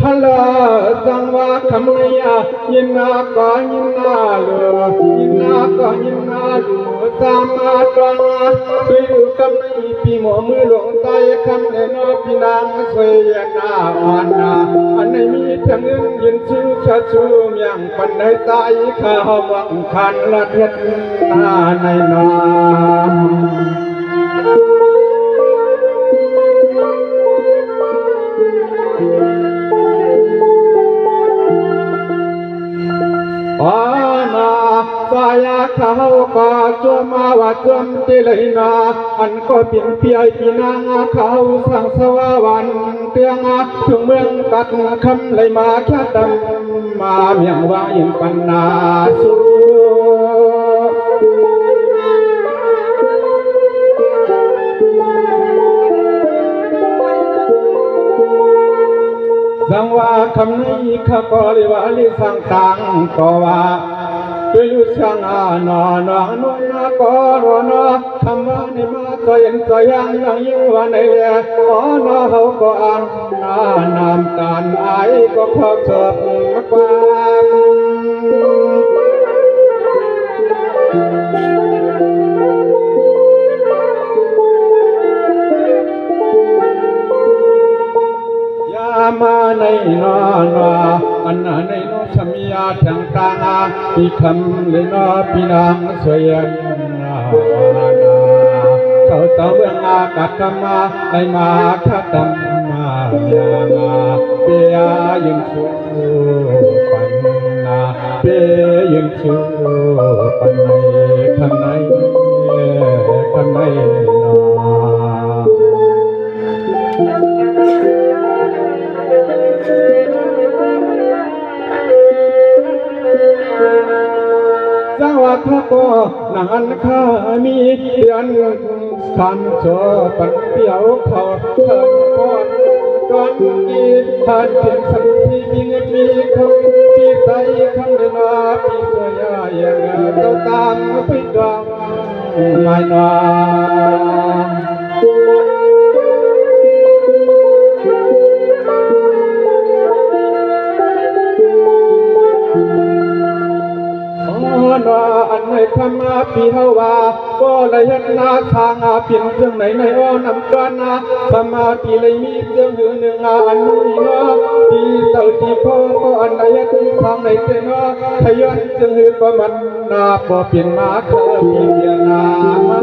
ພະລາ ຈັ່ງວ່າຄຳນີ້ ຍິນນາກໍຍິນນາຫຼູ ຍິນນາກໍຍິນນາຫຼູ ສາມາດຕອງ ຄືຄຳນີ້ ປີໝໍມືຫຼວງໃຕ້ຄຳແລນອ ພີ່ນາງຊ່ວຍນາອອນນາ ອັນໃດມີທາງອື່ນຢືນຊູ້ຊາຊູ້ມຽງ ປັນໃດໃຕ້ຂ້າເຮົາໝັກຄັນລະເຮັດນາໃນນາ. ອານາສາຍາ ຂ້າເຮົາກໍຈວມມາວ່າຈວມຕິໄລນາ ອັນກໍເປັນເປັຍພີ່ນາງ ຂ້າເຮົາສັງສະວາວັນເຕີງ ເຖິງເມືອງກັດຄຳໄລມາແຄດຳ ມາມຽງວ່າຍືນປັນນາສູ່ ສັງວ່າຄຳນີ້ ຂ້າກໍເລີຍວ່າເລີຍສັງຕ່າງກໍວ່າ ເປັນລູກຊ້າງອານອນອງນວນນາກໍນອນອ ຄຳວ່ານີ້ມາ ຈອຍອັນຈອຍຍັງນາງຍິງວ່າໃນແລ ອອນອ ເຮົາກໍອ່ານນາ ນ້ຳຕານອາຍກໍຂໍເກີບມາກວ່າ ຢ່າມາໃນນອນອ ອັນໃນນອ ສາມີອາແທງຕ່າງອາ ມີຄຳເລີຍນອ ພີ່ນາງຊ່ວຍນາ ເຂົາເຈົ້າເມືອງອາກາດທຳມາ ໃນມາຄະທຳມາ ເມຍາເປຍາຢືນຊູ້ປັນນາ ເປຍືນຊູ້ປັນໃນ ຄຳໃນ ຄຳໃນນາ. ສະຫວັດທະກໍນາງອັນຂ້າມີ ເດືອນຄັນໂສປັນປຽວເຂົ້າເຖິງກ່ອນ ກ່ອນກີທ່ານເປັນສັນທີ່ມີເງິນມີຄຳ ທີ່ໃສຄຳເດີນາ ທີ່ສວຍຍາເຈົ້າຕາມໄປດອງ ມາຍນາ ນາ ອັນໃນຄຳມາ ພີ່ເຮົາວ່າ ບໍ່ໄດ້ເຮັດນາທາງ ເປັນເຈັ່ງໃດໃນອ້ອນຳການນາ ສາມາດທີ່ໄດ້ມີເລື່ອງຫືອໜຶ່ງ ອັນນີ້ເນາະ ທີ່ເຈົ້າທີ່ພໍ່ກໍອັນໃດເຮັດທາງໃດເຕເນາະ ຂະຍ້ອນເຊິ່ງຫືອປະມານ ນາບໍ່ເປັນມາເຄີຍມີເວລາມາ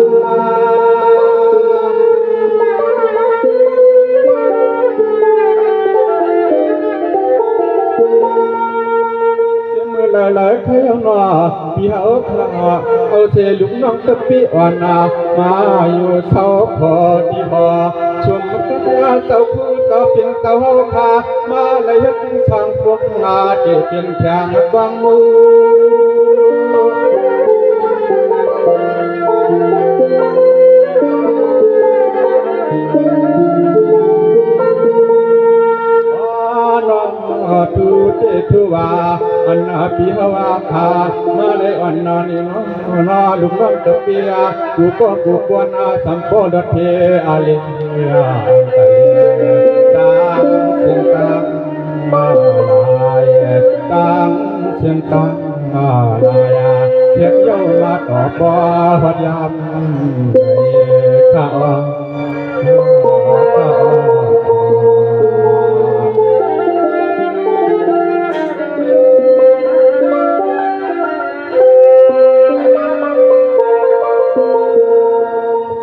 ເມື່ອຫຼາຍໆເທື່ອນອ ພີ່ເຮົາຂ້າ ເອົາເສລູກນ້ອງຕະປິອ່ອນນາ ມາຢູ່ເຊົາຂໍດີພໍ ຊົມເຈົ້າຄູເຈົ້າເປັນເຈົ້າເຮົາຂ້າ ມາລະເຮັດສ້າງພວກງາ ທີ່ເປັນແຂງກອງໝູ່ ນອ ຕູເຕທຸວາ ອັນນາປີຮະວາຄາ ມາໄລອອນນານີ້ນອ ນອ ລຸກນ້ອງຕະເປຍ ກູກໍກູກວນອາ ສຳໂປດເທອາເລຍ ຕາງເຊງຕາງມາລາຍ ຕາງເຊງຕາງມາລາຍ ເຮັດເຍົາມາຕໍ່ບໍ່ຮອດຍາມໃດ ຂ້າອອ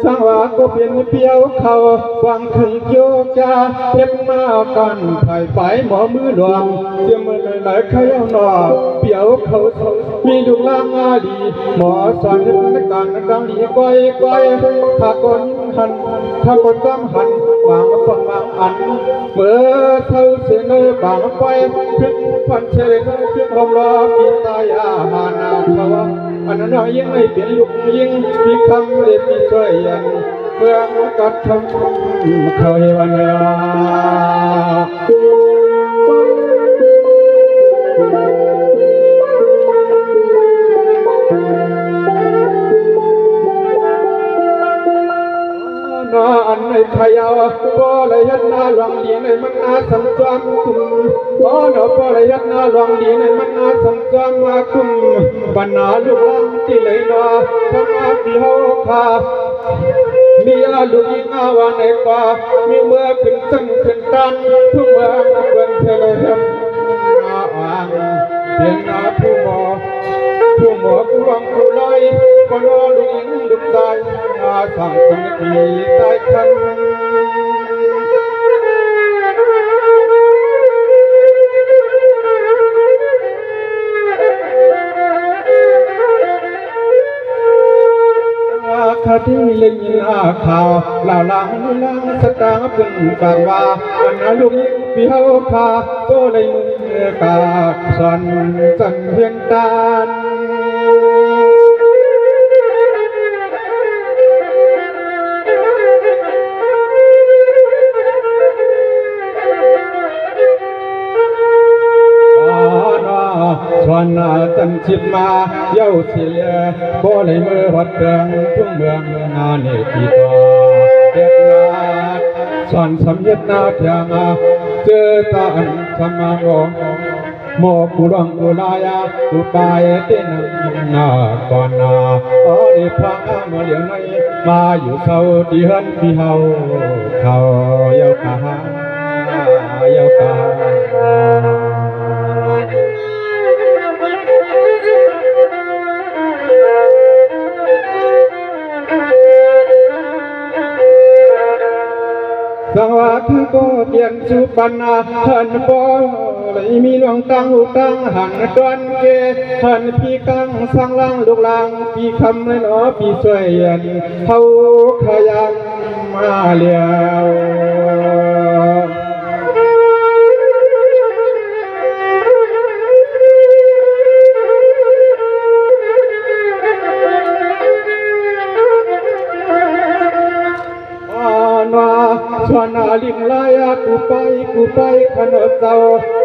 ສັງວາກໍເປັນປຽວເຂົາ ຫວັງເຖິງໂຍກາ ເຮັດມາກັນໄຜໄປໝໍມືຫຼວງ ສຽມເມີນຫຼາຍໆໄຄເອົາໜໍ້ ປຽວເຂົາ ມີລູກຫຼານອາລີ ໝໍສອນເຮັດການດັງດີກ້ອຍໆ ຂ້າກໍຍິນຫັນ ຂ້າກໍຈຳຫັນ ບາງຄົນບາງອັນ ເມີເທົ່າເສນບາງໄປ ຄຶກພັນເສນຄຶກຫອມລໍ ປີຕາຍອາຫານນາເຂົາ ອັນນັ້ນຍິງໃຫ້ເປັນລູກຍິງ ມີຄຳເລັບມີຊ່ວຍອັນ ເມືອງກັດຄຳເຂົາເຮວະນາ ນາອັນໃນຂະເຍົາ ບໍ່ໄດ້ ເຮັດນາຫຼວງດີໃນມັນນາສຳຈອມກຸມ ຂໍໜໍ່ພໍ່ໄດ້ເຮັດນາຫຼວງດີໃນມັນນາສຳຈອມມາກຸມ ບັນດາລູກຫຼານທີ່ໄຫຼໜໍ ສຳມາພິເຮົາຂ້າ ມີອາລຸງອີງາວາໃນປ່າ ມີເມືອຂຶ້ນຊັ້ນຂຶ້ນຕານ ທຸກເມືອເບິ່ງເສຍແລ້ວ ອາງ ເປັນອາຜູ້ໝໍ ຜູ້ໝໍຜູ້ຫວັງຜູ້ລອຍ ກໍນອລູກຍິງລູກຊາຍ ອາສ້າງຄົນດີຊາຍຄັນ ຄະທີ່ໄດ້ຍິນອາຂ່າວ ລາວລາງລາງສະຕາງເພິ່ນປາກວ່າ ອັນນາລູກຍິງພີ່ເຮົາຂ້າ ກໍໄດ້ມືກາກສອນສັນຮຽນຕານ ສອນຈັນສິບມາເຍົາວສິເລ ບໍ່ໄດ້ເມືອຮອດເມືອງ ທຸງເມືອງນາເນຕີຕໍ່ເຮັດນາ ສອນສຳເຮັດນາທຽງ ເຈີຕາອັນສະມາງອງ ໝໍກູຫຼວງກູລາຍາ ກູປາຍເຕນານາກ່ອນນາ ອອເດພາມາຫຼຽວໃນ ມາຢູ່ເຊົາທີ່ເຮືອນພີ່ເຮົາ ເຂົາເຍົາກາ ເຍົາກາ ສັງວາຄືກໍຕຽນສຸປັນນາ ທ່ານບໍ່ໄດ້ມີດວງຕາຫູຕາຫັນຕອນແກ່ ທ່ານພີ່ກາງສັງລາງລູກຫຼານ ພີ່ຄຳແລະໜໍ ພີ່ຊ່ວຍອັນເຮົາຂະຍັນມາແລ້ວ ອານວາ ສວນອາລິງລາຍາ ກູໄປ ກູໄປ ຂະໜົດເຈົ້າ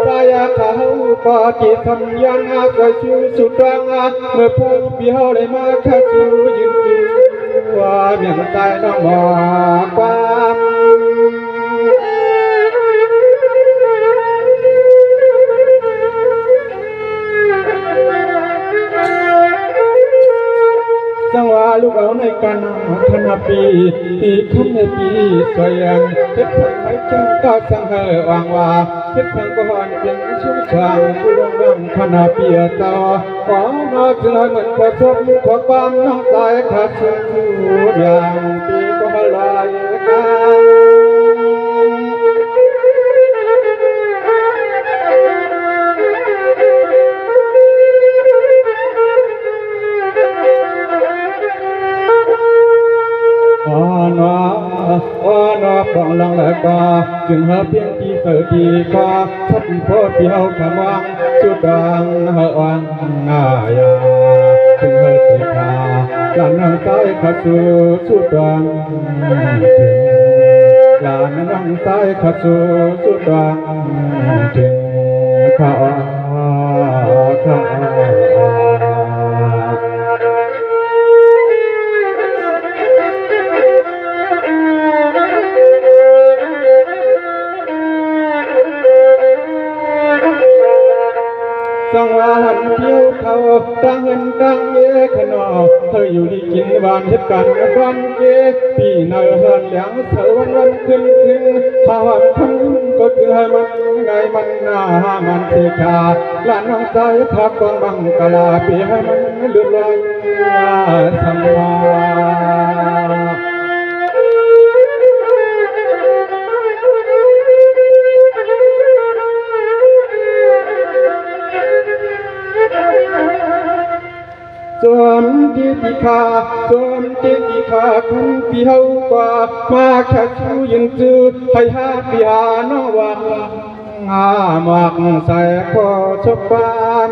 ສາຍາຂາວປາຕິສຳຍານາ ສວຍຊູສຸດຕາງາ ເມື່ອພວກພີ່ເຮົາໄດ້ມາ ຂ້າຊູຢືນຢູ່ວ່າ ມຽງຕາຍນ້ອງໝໍກວາງ ສັງວາລູກເອົາໃນການນຳຄະນະປີ ຕີຄຳໃນປີສວຍອັນ ເຮັດສັງໃຫ້ແຈ້ງກາດສັງເຮີອອາງວາ ເຮັດສັງກໍຮ້ອນເປັນຊຸມສາງ ຜູ້ລົງນຳຄະນະປີເຈົ້າ ຂໍມາເທື່ອເໝືອນປະສົບຂໍ້ຄວາມນ້ອງຊາຍຂ້າສູ່ຢ່າງປີກໍລອຍກາ ອານວາ ອານວາປອງລັງແລກວ່າ ຈຶ່ງຫາປ່ຽນທີ່ເກີດທີ່ກວ່າ ສັດພໍ່ພີ່ເຮົາຂະມາງ ສຸດດາງຫາອາງງາຍາ ຈຶ່ງເຮີເສກຂາ ຫຼານນາງຊາຍຂ້າສູ່ສຸດດາງ ເຖິງ ຫຼານນາງຊາຍຂ້າສູ່ສຸດດາງ ເຖິງຂ້າ ຂ້າ ສັງວາຫັນຜິວເຂົ້າ ຕ່າງເຮືອນຕ່າງເອ ຂະໜໍ ເຮີຢູ່ດີກິນຫວານ ເຮັດການການເກ ປີໃນເຮືອນແຫຼງ ເຊົາວັນວັນຄືນຄືນ ຖ້າຫວັງຄົນອື່ນກໍຖືໃຫ້ມັນງ່າຍ ມັນໜ້າມັນເສກຂາ ຫຼານນ້ອງຊາຍຂ້າກອງບັງກະລາ ປີໃຫ້ມັນຫຼຸດລອຍ ສຳມາ ສົມທີ່ທີ່ຂ້າ ສົມທີ່ທີ່ຂ້າ ຄັນທີ່ເຮົາກວ່າ ມາແຄ່ຊູຢືນຈື່ ໃຫ້ຫາທີ່ຫານ້ອງວ່າ ງາມາກໃສ່ຂໍສົບປານ